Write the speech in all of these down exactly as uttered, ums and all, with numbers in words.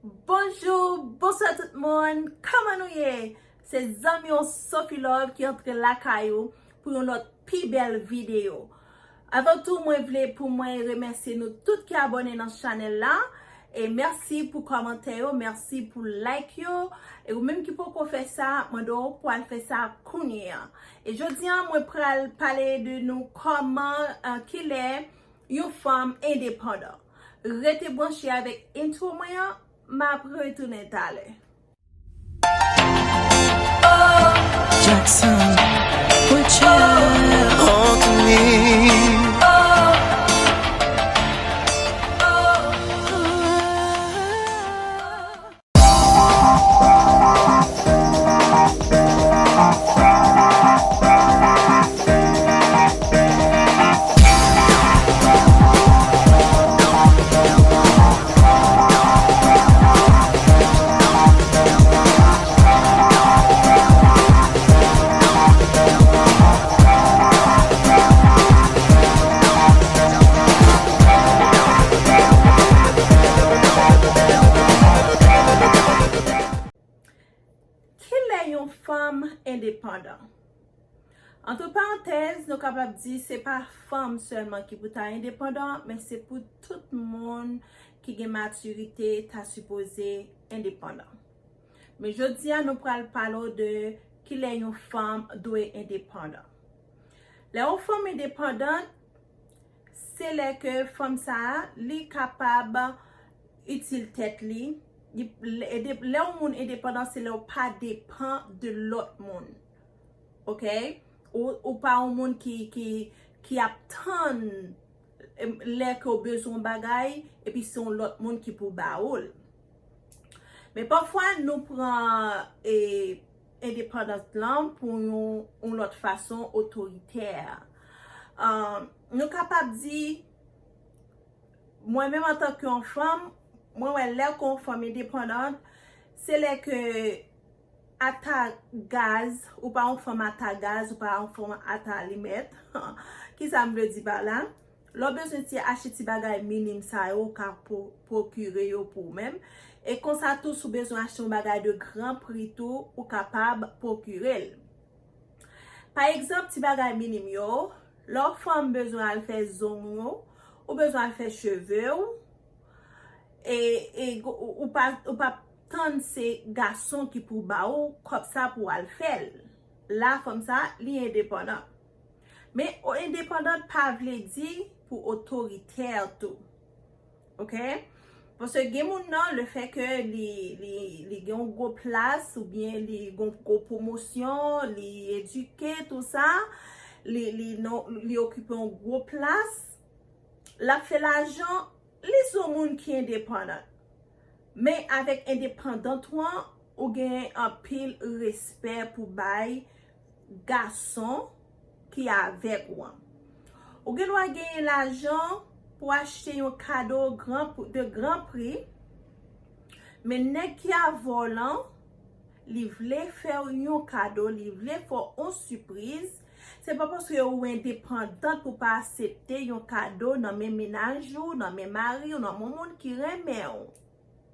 Bonjou, bonswa tout moun, kòman nou ye? Se zanmi w Sophie Love ki antre lakay ou pou yon lòt pi bèl videyo. Avan tou, mwen vle pou mwen remèsye nou tout ki abòne nan chanèl la. E mèsi pou kòmantè yo, mèsi pou like yo. E ou menm ki poko fè sa, mande w pou al fè sa kounye a. E jodi a, mwen pral pale de nou kòman, eh, kilè yon fanm endepandan. Rete branche avèk intro mwen an, m ap retounen talè. Jackson, put your Anthony. Kilè yon fanm endepandan? Antre parantèz, nou kapab di se pa fanm sèlman ki pou ta endepandan, men se pou tout moun ki gen matirite ta sipoze endepandan. Men jodi a, nou pral pale w de kilè yon fanm dwe endepandan. Lè yon fanm endepandan, se lè ke fanm sa a, li kapab itil tèt li. Li, lè, lè yon moun endepandan, se lè w pa depann de lòt moun. Oke? Ou, ou pa yon moun ki, ki, ki ap tann, em, lè ke w bezwen yon bagay, epi se yon lòt moun ki pou ba ou l. Men pafwa, nou pran, e, endepandans lan pou yon, yon lòt fason otoritè. Ahn, nou kapab di, mwen menm antanke yon fanm, mwen wè lè ke yon fanm endepandan, se lè ke ata gaz, ou pa yon fanm ata gaz, ou pa yon fanm ata alimèt. Kisa m vle di pa la? Lè w bezwen ti achte ti bagay minim sa yo, ou ka po-, pwokire yo pou ou menm. E konsa tou, si w bezwen achte yon bagay de gran pri tou, ou kapab pwokire l. Pa egzanp, ti bagay minim yo, lè w fanm bezwen al fè zong ou, ou bezwen al fè cheve w, e, e ou, ou pa, ou pa tann se gason ki pou ba ou kòb sa pou w al fè l. La, fanm sa, li endepandan. Men, o-, endepandan pa vle di pou otoritè tou. Oke? Paske gen moun nan, le fè ke li, li, li gen yon gwo plas, oubyen li gen yon gwo pwomosyon, li edike, tou sa, li, li, non, li okipe yon gwo plas, l ap fè lajan, li se yon moun ki endepandan. Men avèk endepandan tou an, ou gen anpil respè pou bay gason ki avèk ou an. Ou gen dwa genyen lajan pou achte yon kado gran, de gran pri, men nèg ki avè w lan, li vle fè w yon kado, li vle fè w yon sipriz. Se pa paske ou endepandan pou pa aksepte yon kado nan men mennaj ou, nan men mari w, nan men moun ki renmen w.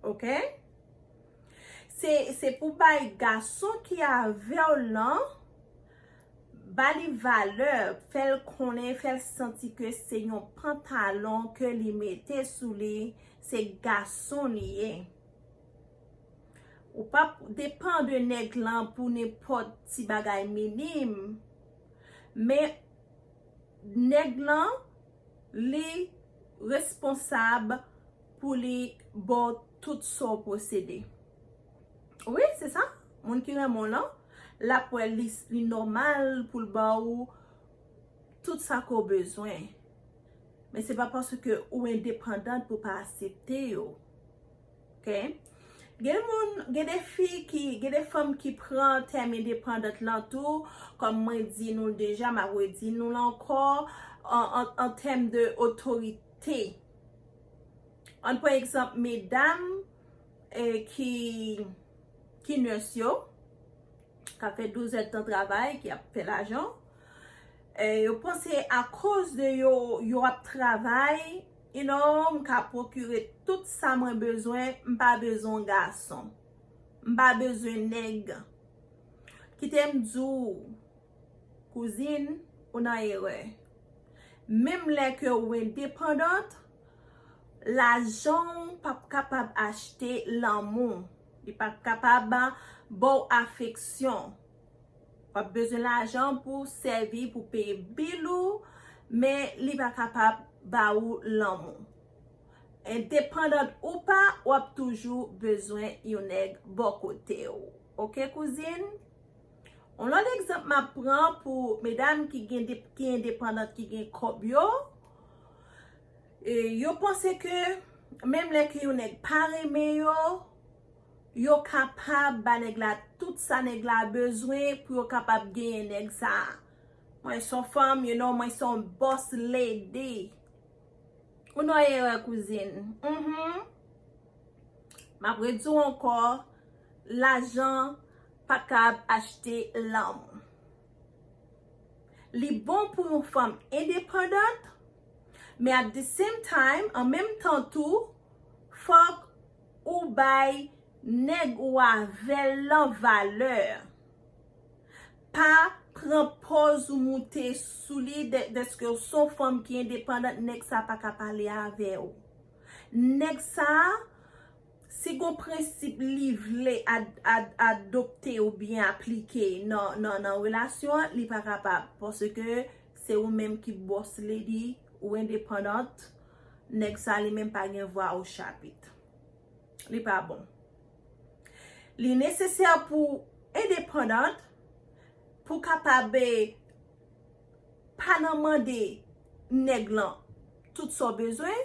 Oke? Se, se pou bay gason ki avè w lan, ba li valè, fè l konnen, fè l santi ke se yon pantalon ke li mete sou li, se gason li ye. Ou p ap depann de nèg lan pou nenpòt ti bagay minim, men nèg lan, li responsab pou li ba w tout sa w posede. Wi, se sa. Moun ki renmen w lan, l ap wè li, li nòmal pou l ba w tout sa ke w bezwen. Men se pa paske ou endepandan pou pa aksepte yo. Oke? Gen moun, gen de fi ki, gen de fanm ki pran tèm endepandan lan tou, kòm mwen di nou l deja, m ap redi nou l ankò, an, an, an tèm de otorite. Ann pran egzanp, medam, eh, ki, ki nurse yo, k ap fè douz èdtan travay, ki ap fè lajan. E yo panse akoz de yo, yo ap travay, You know, m ka pwokire tout sa mwen bezwen, m pa bezwen yon gason. M pa bezwen nèg. Kite m di w, kouzin, ou nan erè. Menm lè ke ou endepandant, lajan w p ap kapab achte lanmou. Li p ap kapab ba w afeksyon. W ap bezwen lajan pou sèvi, pou peye bil ou, men li pa kapab ba ou lanmou. Endepandant ou pa, w ap toujou bezwen yon nèg bò kote w. Oke, kouzin? Yon lòt egzanp m ap pran pou medam ki gen de, ki endepandant, ki gen kòb yo. E yo panse ke menm lè ke yon nèg pa renmen yo, yo kapab ba nèg la tout sa nèg la bezwen pou yo kapab genyen nèg sa a. Mwen se yon fanm, you know, mwen se yon boss lady. Ou nan erè, kouzin. Mhm. M ap redi w ankò, lajan pa kab achte lanmou. Li bon pou yon fanm endepandant, men at the same time, an menm tan tou, fòk ou bay nèg ou avè l lan valè. Pa pran pòz ou moute sou li dè-, dèske w se yon fanm ki endepandant, nèg sa pa ka pale avè w. Nèg sa, si gon prensip li vle ad-, ad-, adopte oubyen aplike nan, nan, nan relasyon an, li pa kapab. Paske se ou menm ki boss lady, ou endepandant, nèg sa li menm pa gen vwa o chapit. Li pa bon. Li nesesè pou endepandant, pou kapab, eh, pa nan mande nèg lan tout sa w bezwen,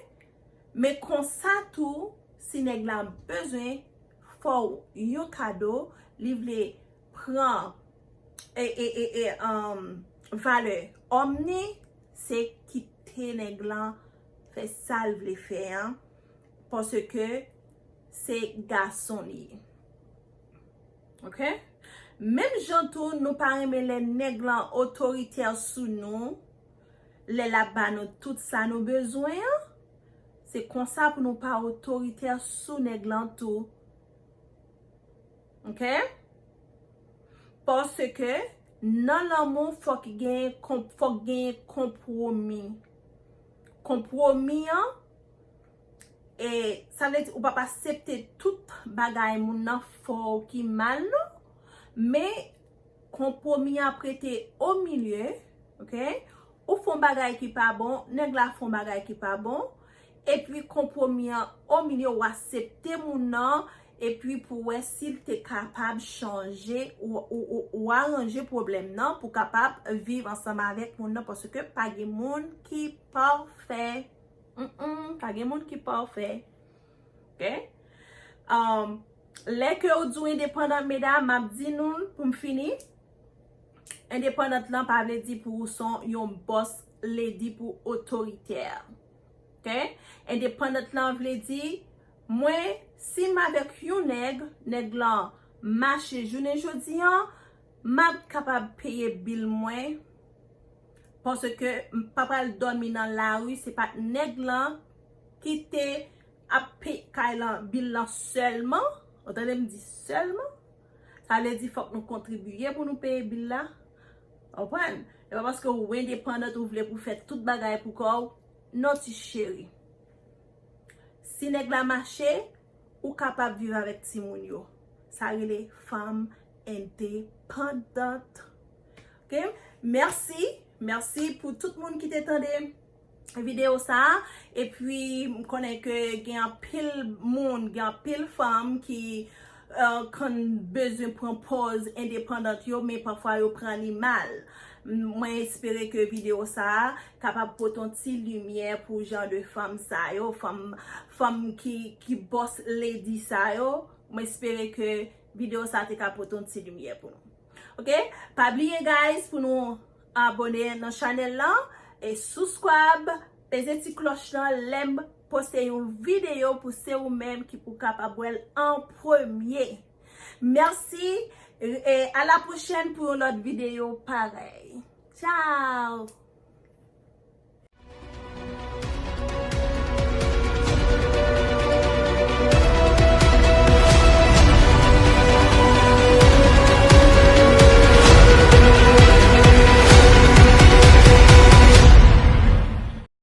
men konsa tou, si nèg la bezwen fè w yon kado, li vle pran, e, e, e, e, um, valè òm ni, se kite nèg lan fè sa l vle fè an, paske se gason li ye. Oke? Menm jan tou, nou pa renmen lè nèg lan otoritè sou nou, lè l ap ba nou tout sa nou bezwen an, se konsa pou nou pa otoritè sou nèg lan tou. Oke? Paske nan lanmou, fòk gen konp-, fòk gen konpwomi. Konpwomi an, e sa vle di ou p ap aksepte tout bagay moun nan fè w ki mal, non. Men, konpwomi an ap rete o milye, oke? Ou fè yon bagay ki pa bon, nèg la fè yon bagay ki pa bon, epi konpwomi an o milye, ou aksepte moun nan, epi pou wè si l te kapab chanje, ou, ou, ou, ou aranje pwoblèm nan pou kapab viv ansanm avèk moun nan, paske pa gen moun ki pafè. Mm-mm, pa gen moun ki pafè. Oke? Um, lè ke w di w endepandant, medam, m ap di nou l pou m fini. Endepandant lan pa vle di pou w se yon boss lady, pou w otoritè. Oke? Endepandant lan vle di, mwen, si m avèk yon nèg, nèg lan mache jounen jodi an, m ap kapab peye bil mwen, paske m pa pral dòmi nan lari, se pa t nèg lan ki te ap peye kay lan, bil lan sèlman. Ou tande m di sèlman? Sa vle di fòk nou kontribiye pou nou peye bil la. Konprann? E pa paske ou endepandant ou vle pou fè tout bagay pou kò w. Non, ti cheri. Si nèg la mache, ou kapab viv avèk timoun yo. Sa rele fanm endepandant. Oke? Mèsi. Mèsi pou tout moun ki te tande videyo sa a. Epi, m konnen ke gen anpil moun, gen anpil fanm ki, eh, konn bezwen pran pòz endepandant yo, men pafwa yo pran li mal. M-, mwen espere ke videyo sa a kapab pote yon ti limyè pou jan de fanm sa yo, fanm, fanm ki, ki boss lady sa yo. Mwen espere ke videyo sa a te ka pote yon ti limyè pou nou. Oke? Pa bliye, guys, pou nou abòne nan chanèl lan e subscribe, peze ti klòch lan lè m poste yon videyo pou se ou menm ki pou kapab wè l an premye. Mèsi, e, e a la pwochèn pou yon lòt videyo parèy. Tchao!